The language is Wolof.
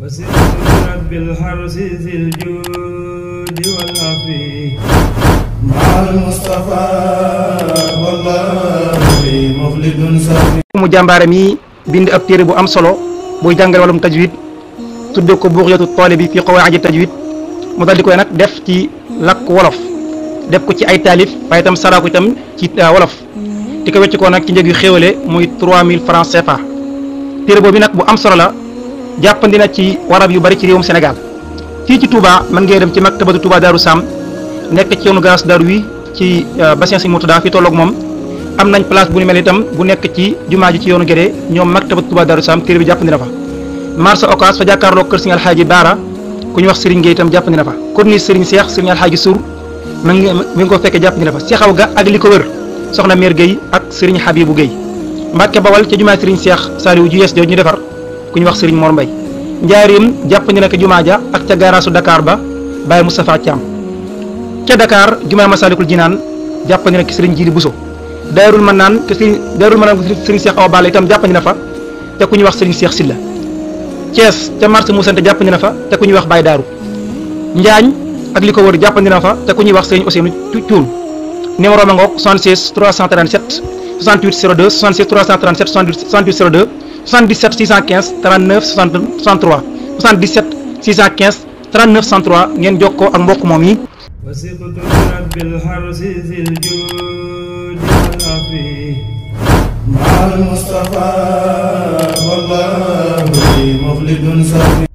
وسرت بالحرس ذي الجود والعفي مع المصطفى والله مخلد صافي mu jàmbaare mi bind ab téere bu am solo buy jàngale wàllum tajwid tudde ko bughyatul talibi fi qawaa'id tajwid mu dal di koy nag def ci làkk wolof def ko ci ay taalif waaye itam saraa ko itam ci wolof di ko wecc ko nag ci njëg yu xéwale muy 3000 francs CFA. téere boobu nag bu am solo la jàppandi na ci warab yu bari ci réewum Sénégal fii ci Touba mën ngeen dem ci maktabatu Touba Darou Sam nekk ci yoonu garas Darou wi ci bassin Sëñ Murtada fi tolloog moom am nañ place bu ni mel itam bu nekk ci jumaa ji ci yoonu Gédé ñoom maktabatu Touba Darou Sam téere bi jàppandi na fa. marché Ocass fa jàkkaarloo kër Sëñ Alxaaji Baara ku ñu wax Serigne Gueye itam jàppandi na fa corniche Serigne Cheikh Serigne Alxaaji Sour mi ngi ko fekkee jàppandi na fa Seexaw ga ak li ko wër soxna Mère Gueye ak Serigne Habibou Gueye. Mbàkke Bawal ca jumaa Serigne Cheikh Saliou ju yees jooju ñu defar ku ñu wax Serigne Mor Mbaye. Njaarim jàppandi na ko jumaa ja ak ca gaaraasu Dakar ba Baye Moustapha Thiam. ca Dakar jumaa Masalikul Jinaan jàppandi na ko Serigne Jili Bousso. Daarul Manaan te Daarul Manaan Serigne Cheikh Awa Balla itam jàppandi na fa te ku ñu wax Serigne Cheikh Silla. Thiès ca marché Moussante jàppandi na fa te ku ñuy wax Baye Daaru. Njaañ ak li ko wër jàppandi na fa te ku ñuy wax Serigne Ousseynou Thioune. numéro ma ngoog 76 337 68 02 76 337 68 02 77 615 39 63 77 615 39 63 ngeen jokkoo ak mbokk moom yi. وسرت بالحرس ذي الجود والعفي مع المصطفى والله مخلد صافي